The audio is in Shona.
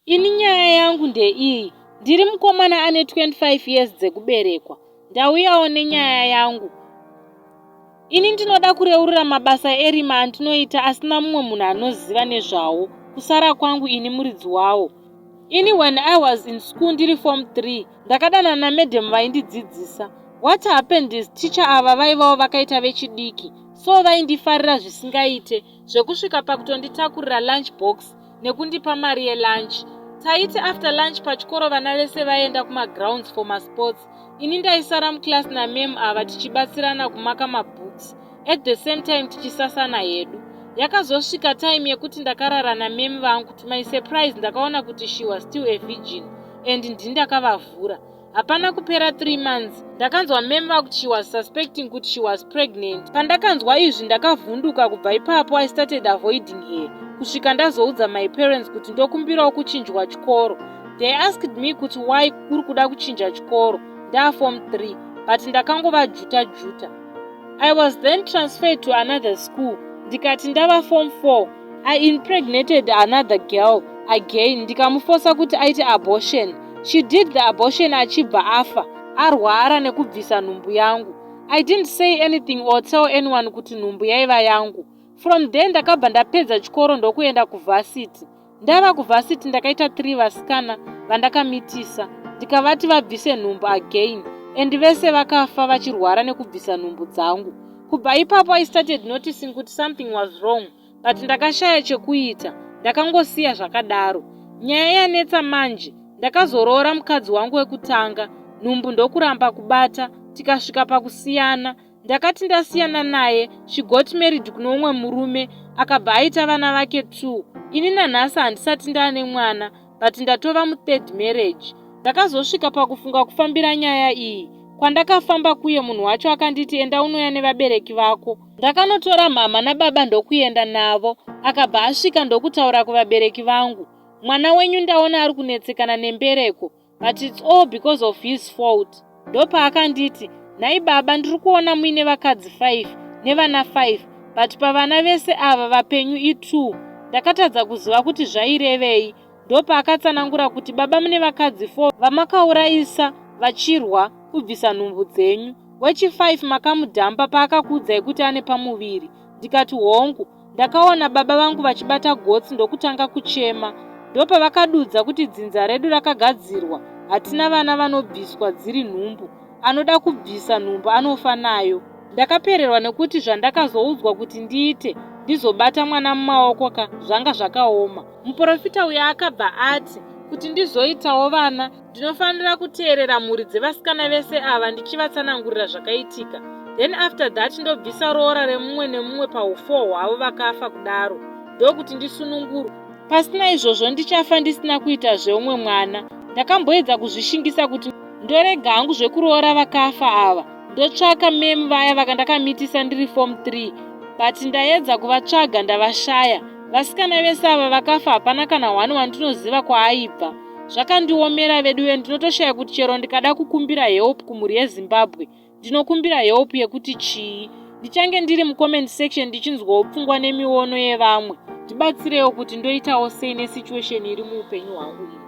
Ini nyaya yangu ndeiyi, ndiri mukomana ane 25 years dzekuberekwa. Ndauyawo nenyaya yangu. Ini ndinoda kureurura mabasa erima andinoita asina mumwe munhu anoziva nezvawo, kusara kwangu ini muridzi wawo. Ini when I was in school ndiri form 3, ndakadanana namadam vaindidzidzisa. What happened is teacher ava vaivawo vakaita vechidiki, so vaindifarira zvisingaite, zvekusvika pakutonditakurira lunch box nekundipa mari yelunch. Taiti after lunch pachikoro vana vese vaienda kumagrounds for masports. Ini ndaisara muclass namem ava tichibatsirana kumaka mabooks, at the same time tichisasana hedu. Yakazosvika time yekuti ndakarara namem vangu. To my surprise, ndakaona kuti she was still a virgin and ndindakavavhura. Hapana kupera 3 months, ndakanzwa mem vakuti she was suspecting kuti she was pregnant. Pandakanzwa izvi, ndakavhunduka. Kubva ipapo I started avoiding her kusvika ndazoudza my parents kuti ndokumbirawo kuchinjwa chikoro. They asked me kuti why kuri kuda kuchinja chikoro ndaform 3, but ndakangovajuta juta. I was then transferred to another school. Ndikati ndava form 4, I impregnated another girl again, ndikamufosa kuti aite abortion. She did the abortion, achibva afa arwara nekubvisa nhumbu yangu. I didn't say anything or tell anyone kuti nhumbu yaiva yangu. From then ndakabva ndapedza chikoro ndokuenda kuvarsity. Ndava kuvarsity, ndakaita 3 vasikana vandakamitisa, ndikavati vabvise nhumbu again, and vese vakafa vachirwara nekubvisa nhumbu dzangu. Kubva ipapo I started noticing kuti something was wrong, but ndakashaya chekuita, ndakangosiya zvakadaro. Nyaya yanetsa manje, ndakazoroora mukadzi wangu wekutanga, nhumbu ndokuramba kubata, tikasvika pakusiyana. Ndakati ndasiyana naye, she got married kuno umwe murume, akabva aita vana vake 2. Ini nanhasi handisati ndaane mwana, but ndatova muthird marriage. Ndakazosvika pakufunga kufambira nyaya iyi. Kwandakafamba kuye, munhu wacho akanditi, "Enda unoya nevabereki vako." Ndakanotora mhama nababa ndokuenda navo. Akabva asvika ndokutaura kuvabereki vangu, "Mwana wenyu ndaona ari kunetsekana nembereko, but it's all because of his fault." Ndopaakanditi, "Nhai baba, ndiri kuona muine vakadzi 5 nevana 5, but pavana vese ava vapenyu i2." Ndakatadza kuziva kuti zvairevei. Ndopaakatsanangura kuti, "Baba, mune vakadzi 4 vamakaurayisa vachirwa kubvisa nhumbu dzenyu. Wechi5 makamudhamba paakakuudzai kuti ane pamuviri." Ndikati, "Hongu." Ndakaona baba vangu vachibata gotsi ndokutanga kuchema. Ndopavakadudza kuti dzinza redu rakagadzirwa, hatina vana vanobviswa dziri nhumbu, anoda kubvisa nhumbu anofa nayo. Ndakapererwa nekuti zvandakazoudzwa kuti ndiite ndizobata mwana mumaoko ka zvanga zvakaoma. Muprofita uyo akabva ati kuti ndizoitawo vana, ndinofanira kuteerera mhuri dzevasikana vese ava ndichivatsanangurira zvakaitika, then after that ndobvisa roora remumwe nemumwe paufour hwavo vakafa kudaro, ndokuti ndisunungurwe. Pasina izvozvo ndichafa ndisina kuita zveumwe mwana. Ndakamboedza kuzvishingisa kuti ndorega hangu zvekuroora vakafa ava, ndotsvaka memu vaya vakandakamitisa ndiri form 3, but ndaedza kuvatsvaga, ndavashaya. Vasikana vese ava vakafa, hapana kana one wandinoziva kwaaibva. Zvakandiomera veduwe. Ndinotoshaya kuti chero ndikada kukumbira help kumhuri yeZimbabwe, ndinokumbira help yekuti chii? Ndichange ndiri mucomment section ndichinzwawo pfungwa nemiono yevamwe. Ndibatsirewo kuti ndoitawo sei nesituation iri muupenyu hwangu iyi.